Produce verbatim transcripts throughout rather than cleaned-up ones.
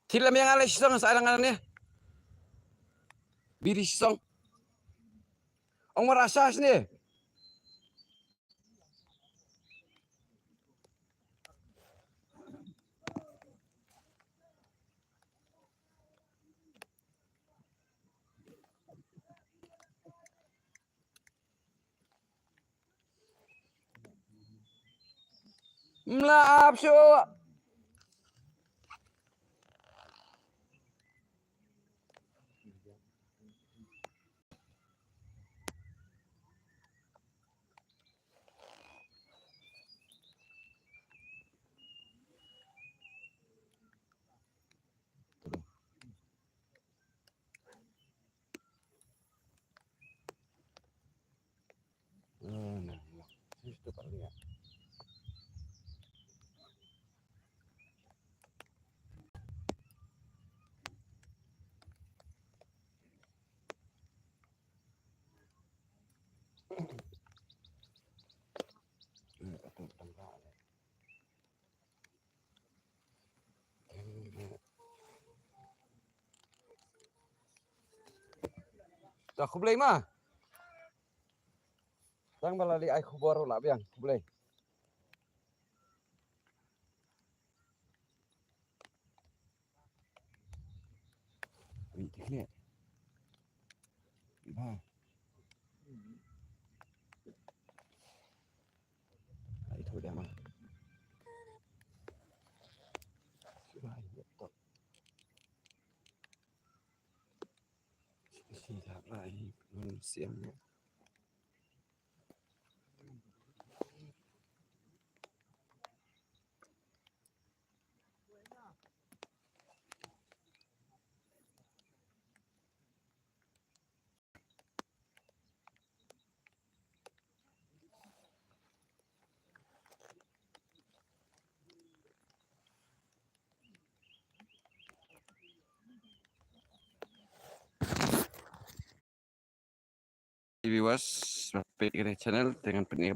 Thil lam yang ale song sa lang ne. Biri song. Ong mara sas ne. Mla ap shuh. Ta khublei ma. Tang ba la li ai khubor la biang khublei. Ri ti kle. Ba. Ai tho da ma. Ba ai to. Si da ba ai nun siang. Viewers, peit kane channel, te ngan pynïa.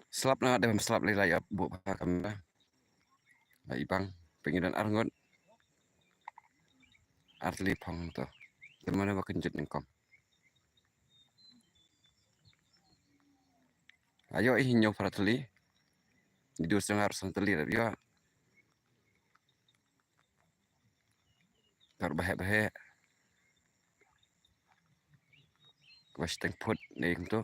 Slap na dei bam slap lei la ïa buh bha kamera. La i bang pyngidan arngut. Artylli phong to. Te mane ba kynjit nyngkong. Ayo i hynñiew phra tylli. Ni du seng ar song tylli rap ïa. Kar baheh baheh. Kaba shiteng phut ne kumto.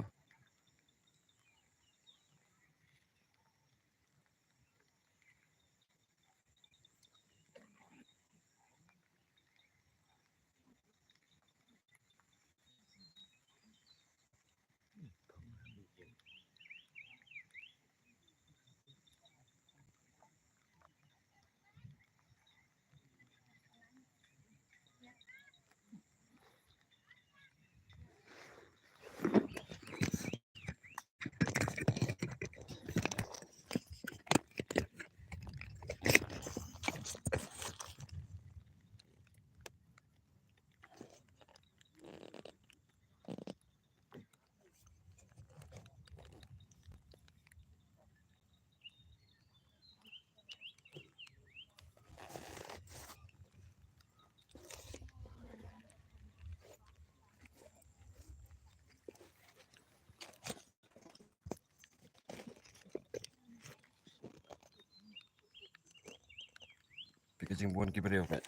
Peit ka jingbun ki briew peit.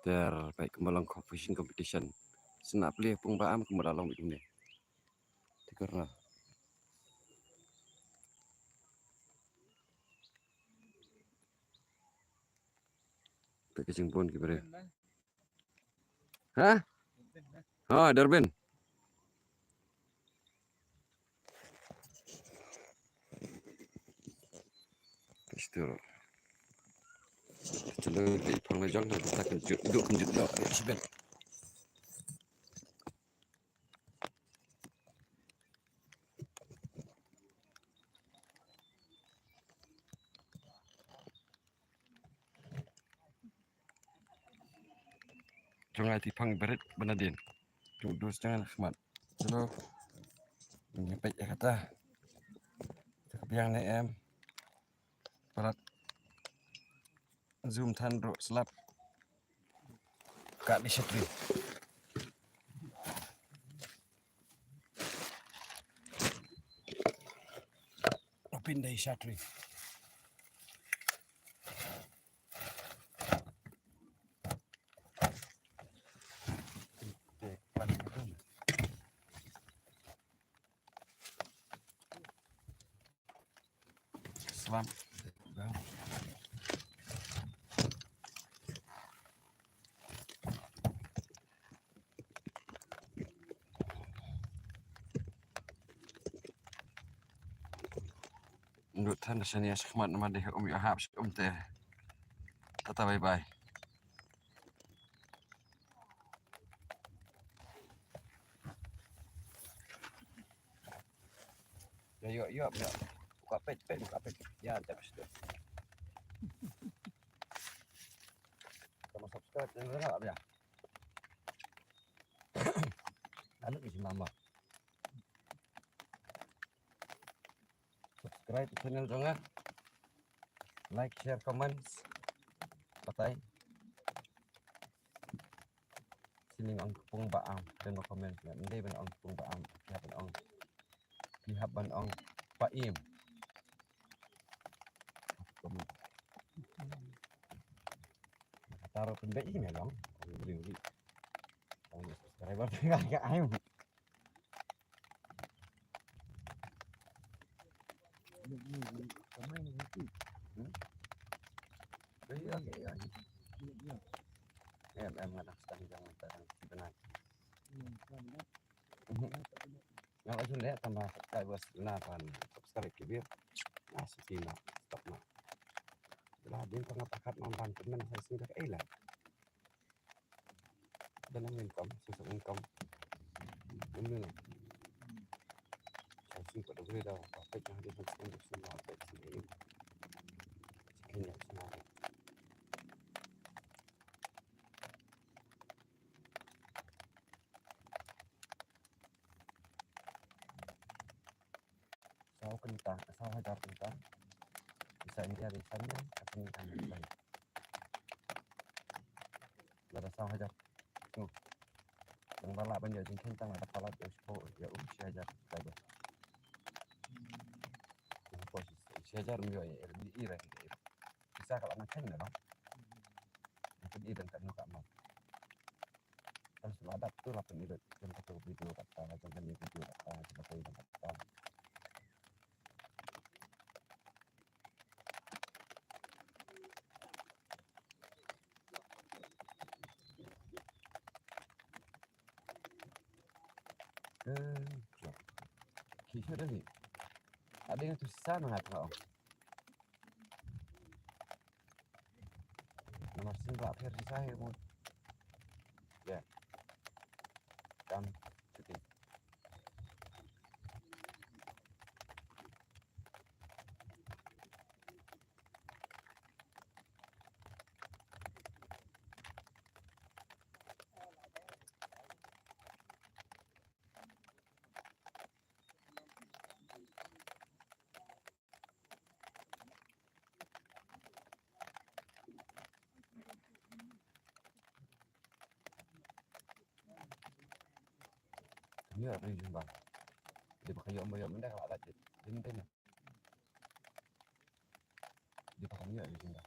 Ter peit kumba long competition, competition. Sngap leh pung ba am kumba la long kumne. Te kyrna. Peit ka jingbun ki briew. Ha? Ha, Durbin. Pistol. Chalo, i pang la jong, ta kan jut, duk kan jut dok, ya, shibet. Jong ai ti pang berit bana din. Jong dus jangan khmat. Chalo. Ni pek ya kata. Cakap yang ne em. Palat. Zoom than ro slap. Ka di shatri. Open dai shatri. Salam. Ndu than da shania shikmat nama deh um ïa hap shik um te. Tata bye bye. Ya, yuk, yuk, yuk. Buka page, page, buka page. Ya, jap situ. Sama subscribe channel jong nga ya. Anu isi mama. Subscribe channel jong nga. Like, share, comments. Batai. Sining ong kpung ba am, don ba comment ne. Ndei ban ong kpung ba am, ki hap ban ong. Ki hap ban ong pa im. Taro pynbeit ïa me long. Ong ri ri. Ong subscriber tengah ka ai. Hmm? Iya, iya. Em, em, nga dang sdang jang, nga dang sdang. Mhm. Nga la jun leh tang ba subscribers na ban subscribe ki biang. Nga sngewthuh na stop na. La dien tang nga pakat na ban pynmynta sa sngewthuh ei la. Dang income, sngewthuh income. Ym ne. Sa sngewthuh pat upgrade da. Peit na dien tang sngewthuh sngewthuh peit sngewthuh. Sngewthuh sngewthuh. Saw kynta, saw hajar kynta. Pisa India ri san ne, ka sani kan ri san. Lada saw hajar. Tu. Nang ba lah ban ïoh jingkheiñ tang lada palat ïa u shiphew, ïa u shi hajar. Ka ba. Nang ko shi, shi hajar ym ïoh ïa i, i, i, i. Pisa ka lah nang kheiñ ne ba. Nang kheiñ i dan ka nu ka ma. Kan shu la dap tu la pynïoh jong kato video kata, jong kane video kata, jong kato video kata. Eh, ki shu da ni. Ade tu sa na nga tengok. Namar sien ba pher shisha hi mo. Ya. Kam shooting. Kane ri jumba. Di ba ka ïoh mo ïoh mynta ka la lat. Di mynta ne. Di ba ka ïoh ri jumba.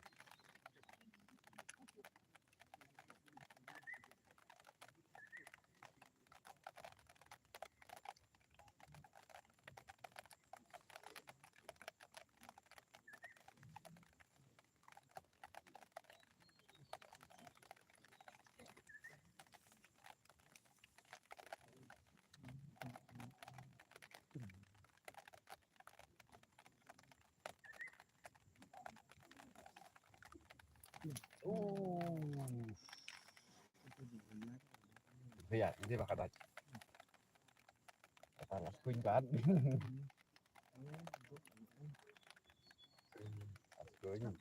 Oh. Biar ini bakal dah. Kata las kuing kan. Las kuing.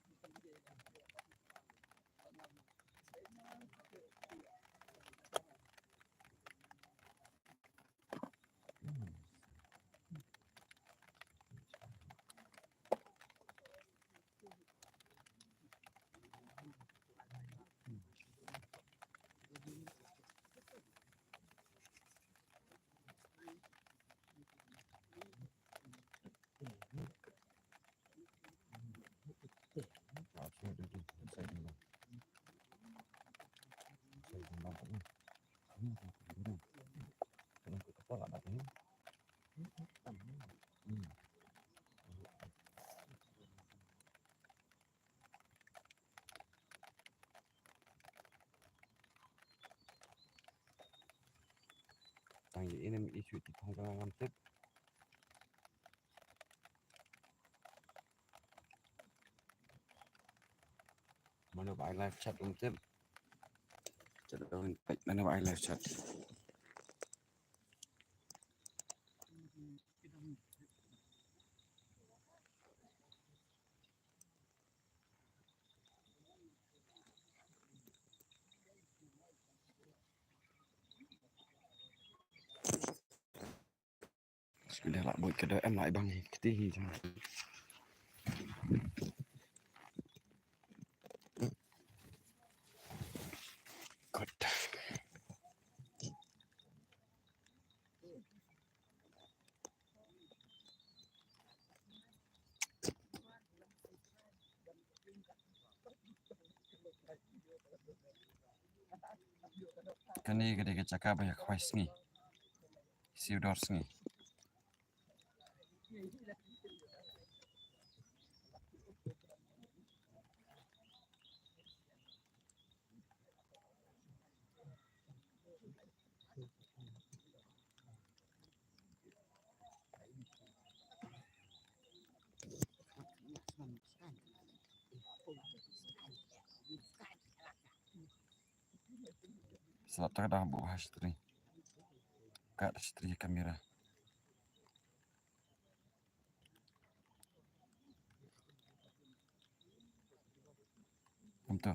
Tang ïa inem i shu ti phong ka ngam tip. Mano ba ai live chat um tip. Chat um tip, mano ba ai live chat. Shu dei lah buit ka dei em lah i bang hi kti hi jong. Good. Kane ka dei ka jaka ba ïa khwai sngi. Siew dor sngi. Sa ta ka dang buh ha shatri. Ka da shatri kamera. Kumto.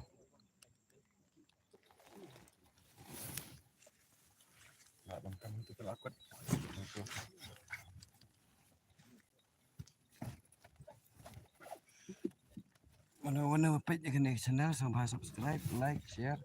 Mano mano peit ïa kane ka channel, sngewbha subscribe, like, share.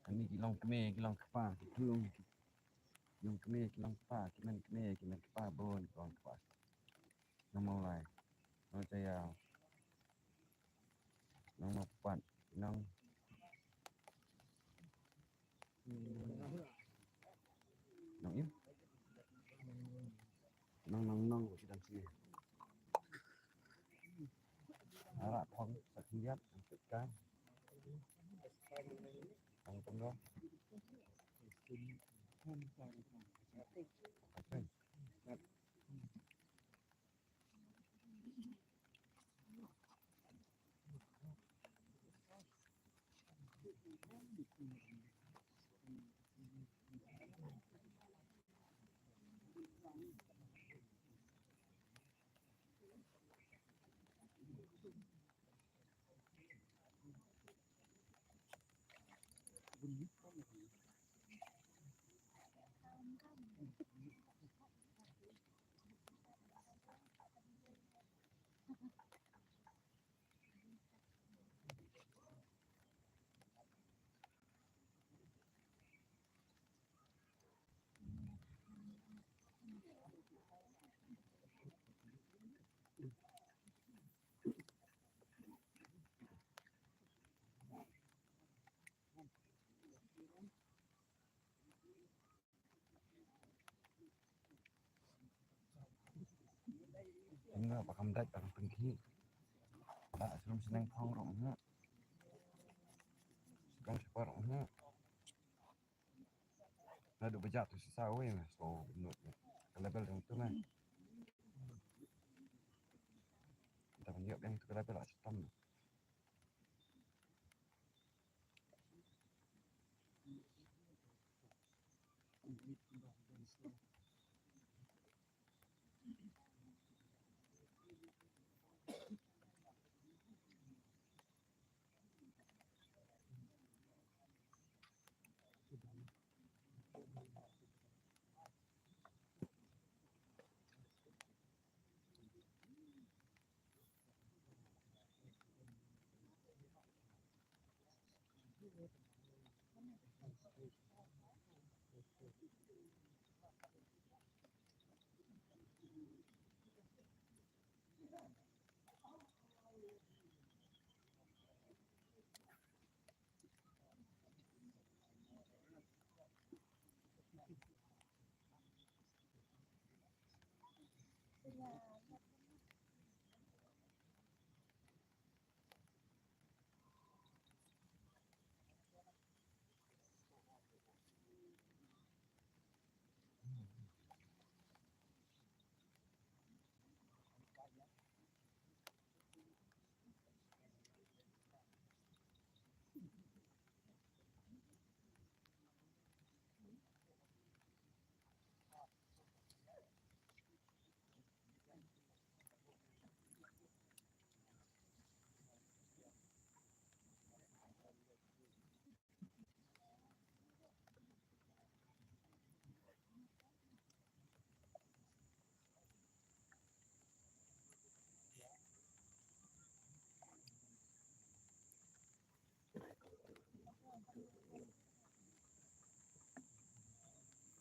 Kane ki long kmie, ki long kpa, ki long, ki long kmie, ki long kpa, ki men kmie, ki men kpa, bun ki long kpa. Nong Mawlai, Nong Jaya, Nong Mawpat, Nong, Nong Im, Nong Ara phong sa kiat, sa kan. Ang tengah. Nga ba kam dait ba kam pynkhih. Ba srum sneng phong ruh nga. Srum spa ruh nga. Naduh ba jah tu sisa wei nga. So, ka level dang tu nga. Dah ban ïoh biang tu ka level ah shitom.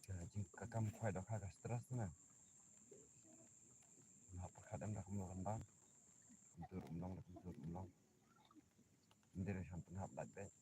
Ka jing ka kam khwai dohkha ka stress na. Nga pyrkhat em da kumno kan bang. Kumtur umlong da kumtur umlong. Ndire shan pynhap lait beit.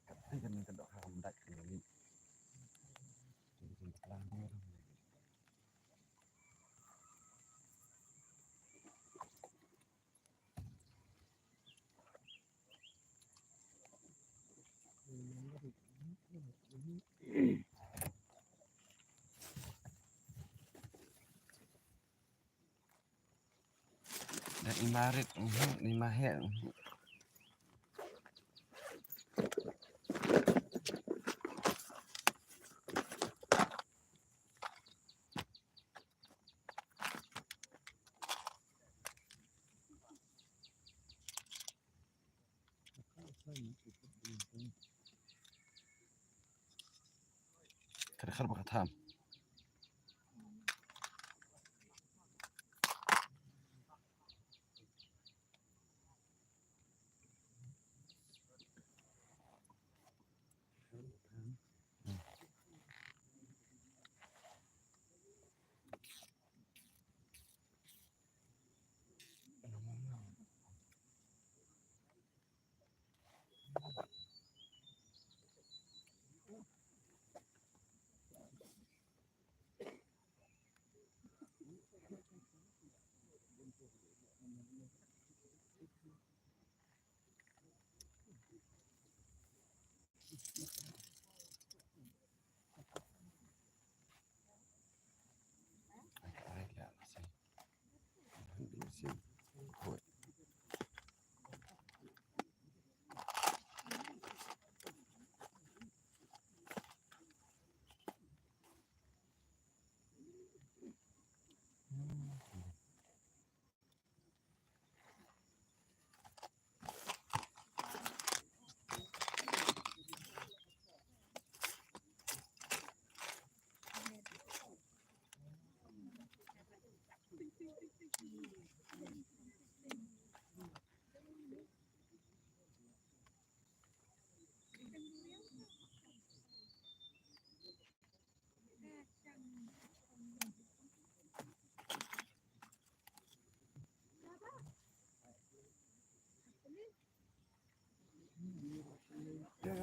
Katei kane ka dohkha kam dait kane. Da i marit, mhm, i mahe, mhm. kar ba ka tham.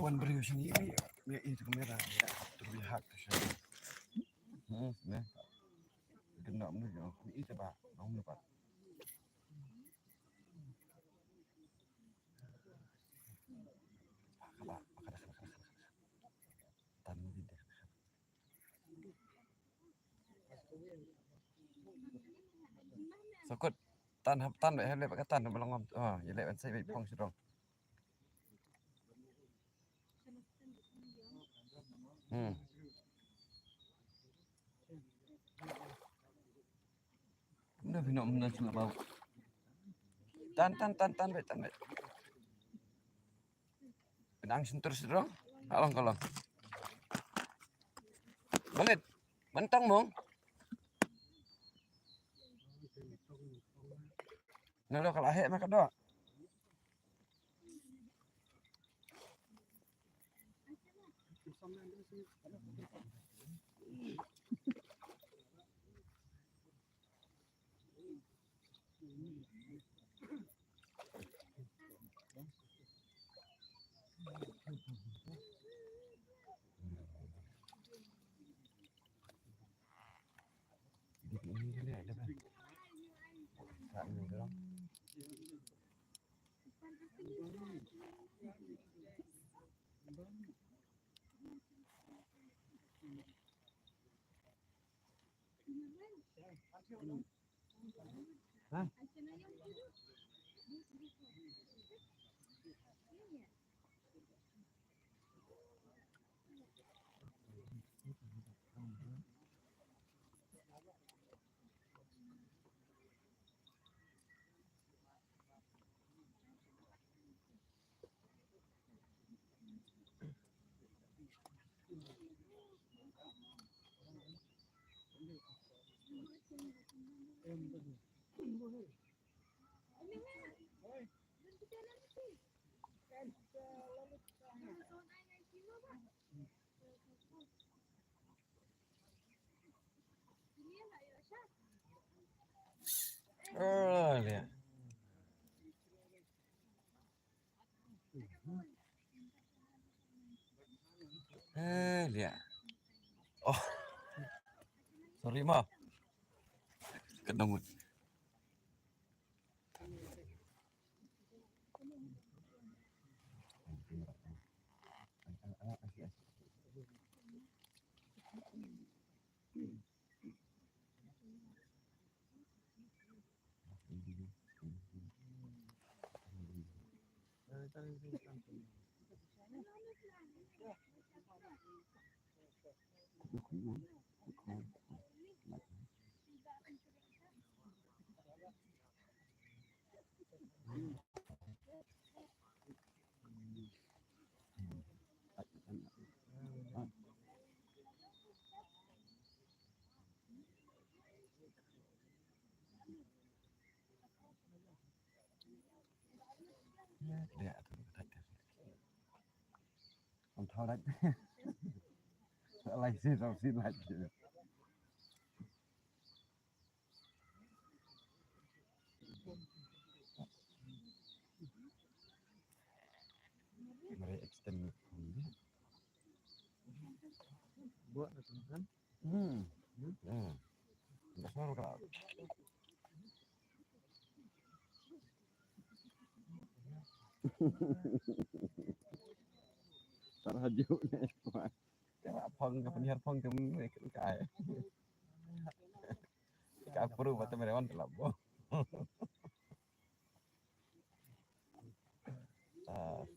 Wan briew shane ïa ïa ïa kamera ïa tur ïa hak tu shane. Hmm, ne. Kena menu ïa ïa te ba nong ne ba. Tan ni deh. Sokot tan hap tan ba hap lep ka tan ba longom. Ah, ïa lep an sai ba phong sirong. Hmm. Nda bino mena sila bau. Tan tan tan tan be tan be. Benang sentur sedrong. Along kolong. Balit. Mentang mong. Nalo kalau ahek makan doa. Oh, lihat. Eh, lihat. Oh. Sorry, ma. Kena mut. Dia akan kata. Ang thau dah. Lai si, thau si lai. Mari extend. Buat na kan? Hmm. Hmm. Dasar ka. Sarah Joe ni. Ka phong, ka pynhiar phong ka mui ka ai. Ka pru ba te merewan te labo. Ah.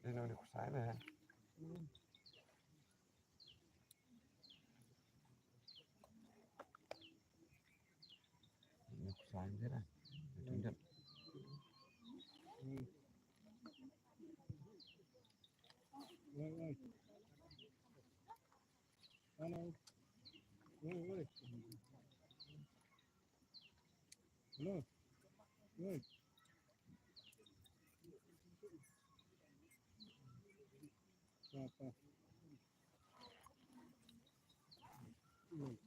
Ino ni kusai na. Ni kusai na. Ni tunjat. Hello. Oi, oi. Hello. Oi. Papa. Oi.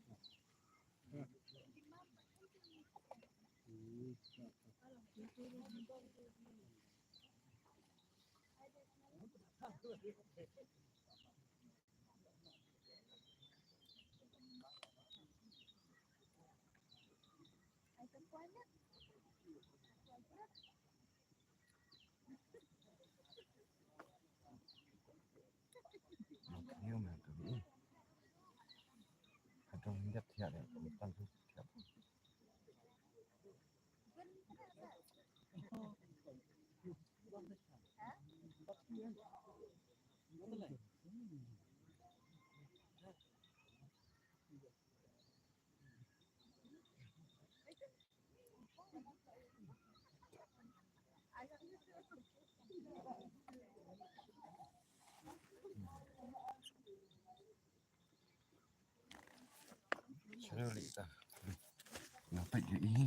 Shalom, Lita. Nampak je ini.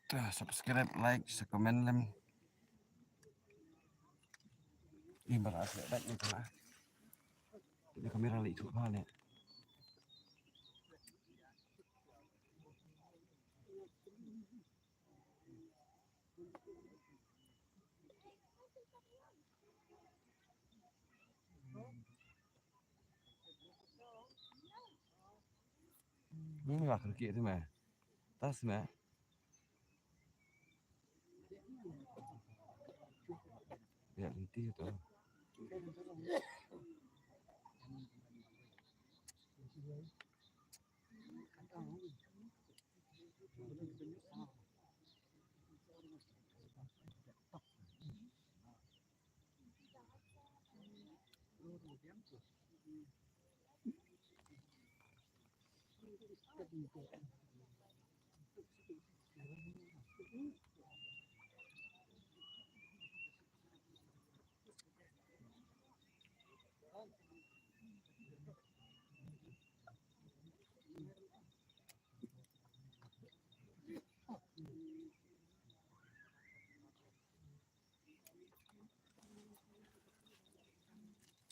Subscribe, like, sa comment lem. Ih, bara sa dak ni kana. Ni kamera li tu ha ni. Ni lah kerikit tu mah. Tas mah. Ya, nanti tu.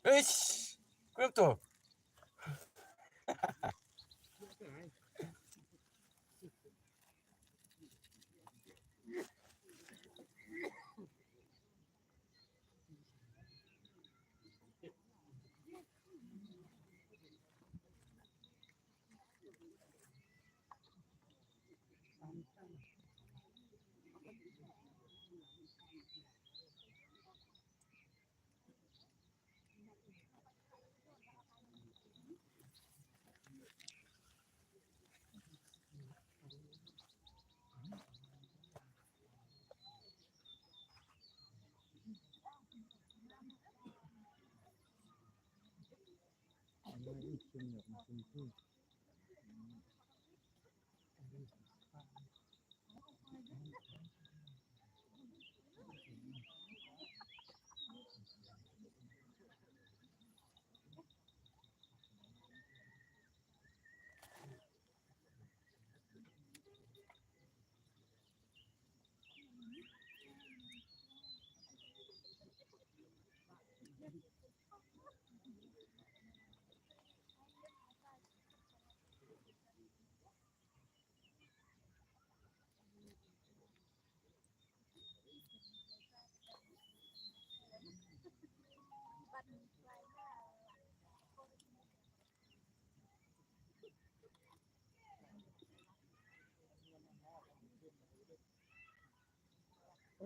Eish, kuat tu.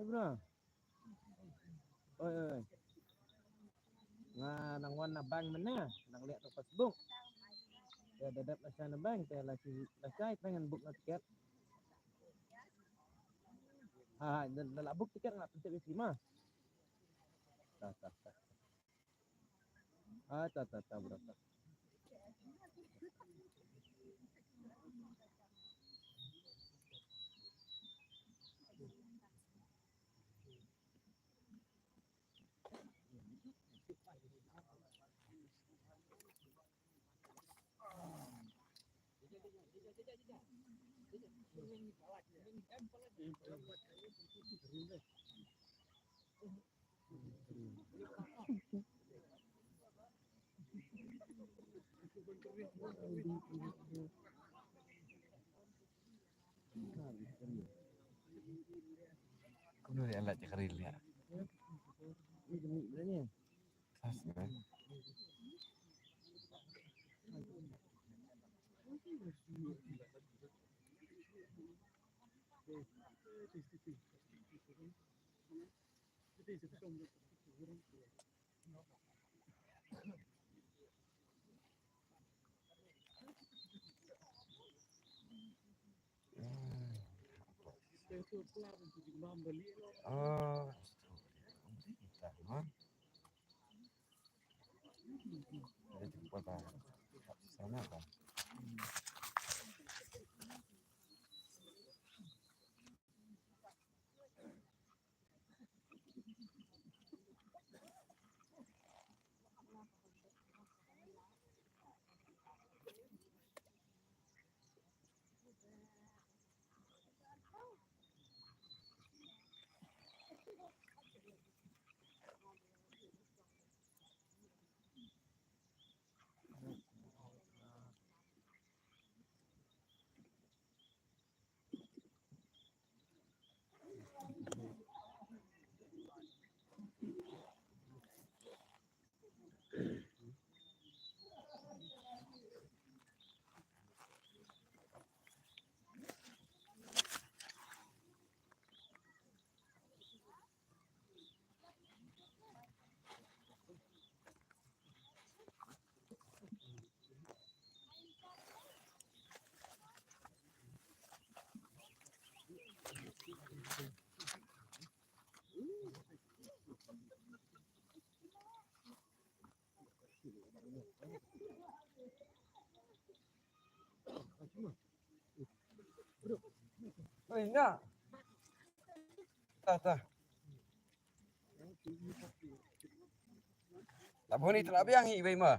Oi, bro. Oi, oi, oi. Nga nang wan na bank mynne, nang leh tu passbook. Te da dep lashai na bank, te lashai, lashai te ngan book na tiket. Ha, ha, da, da la book tiket nga pyntip ïa phi ma. Ta, ta, ta. Ah, ta, ta, ta, bro, ta. Kumno ïa la cakri ïa. Oi, na. Ta, ta. La bun ita la biang hi, bai ma.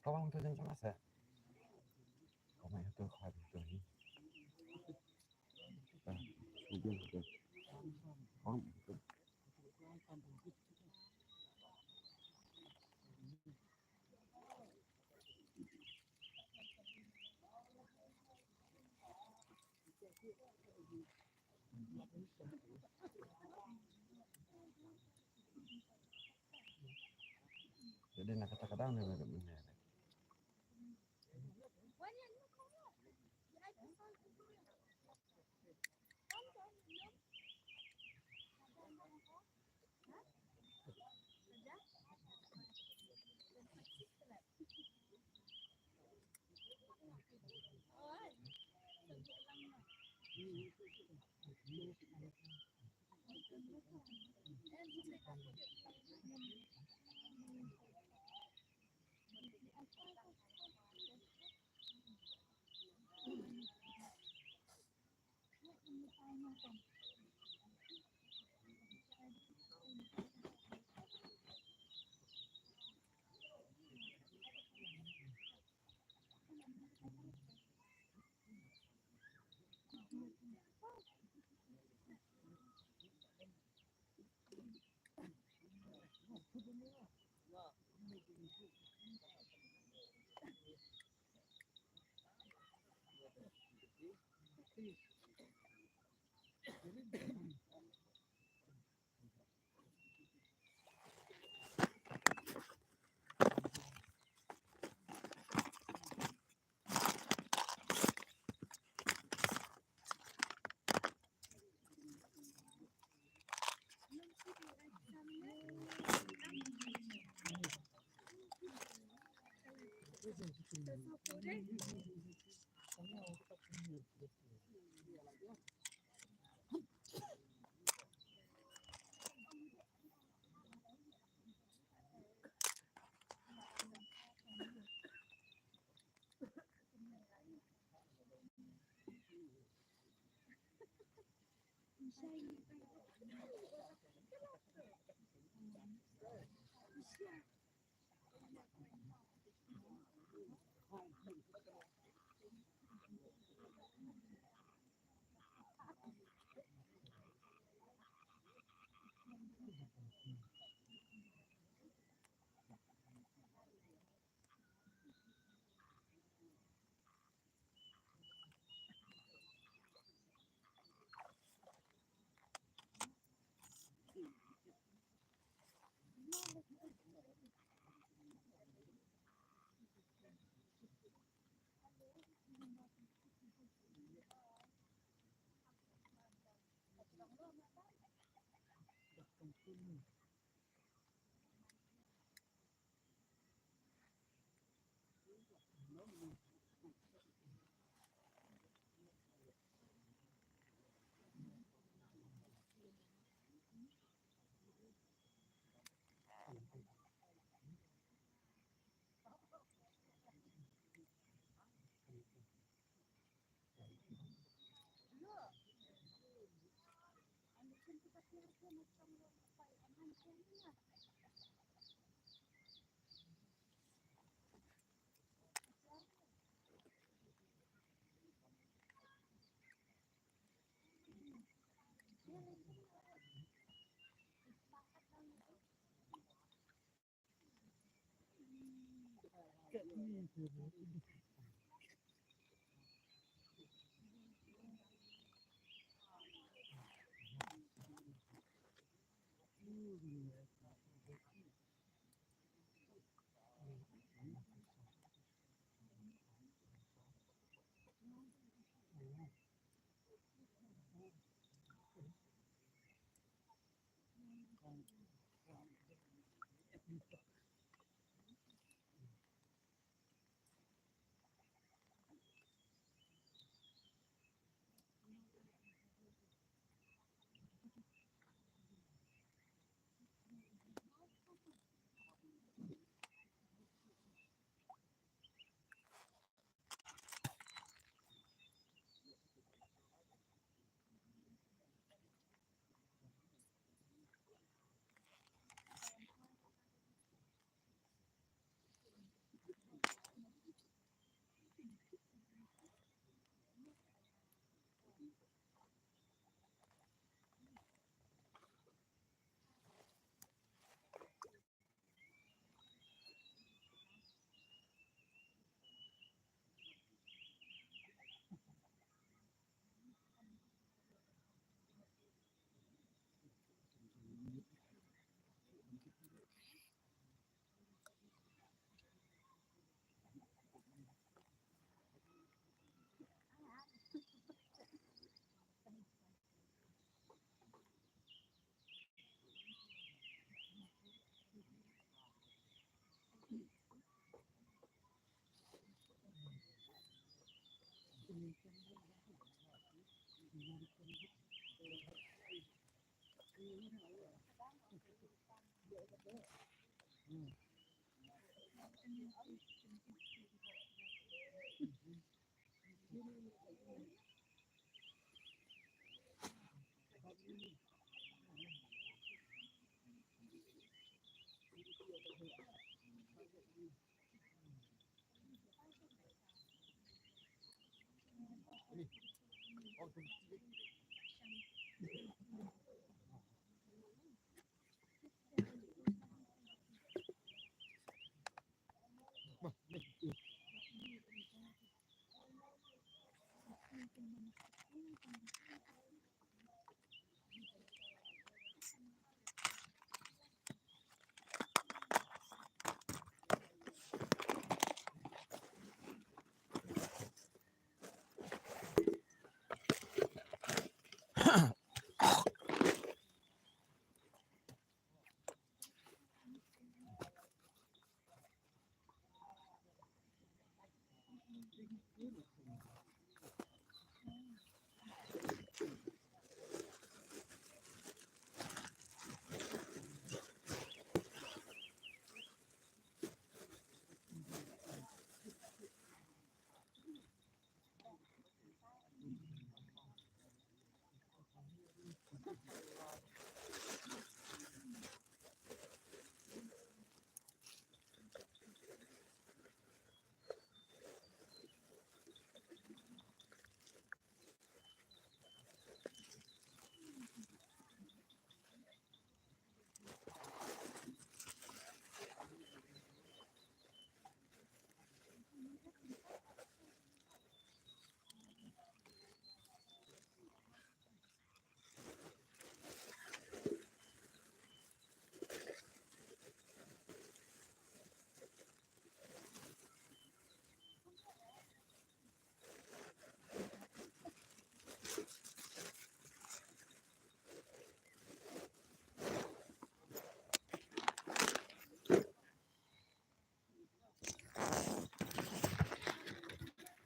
Kau orang tu jangan cemas, eh. Kau main tu, kau ada tu ni. Ah, sujud tu. Orang tu. Jadi nak kata-kata ni, ni, ni.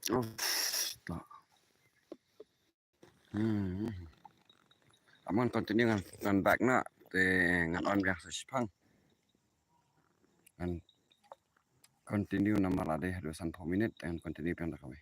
Uff, ta. Hmm. Ngan continue ngan, ngan back noh, te ngan on biang sa shipang. Ngan continue namar la dei haduh sanphew minit, te ngan continue biang da kawei.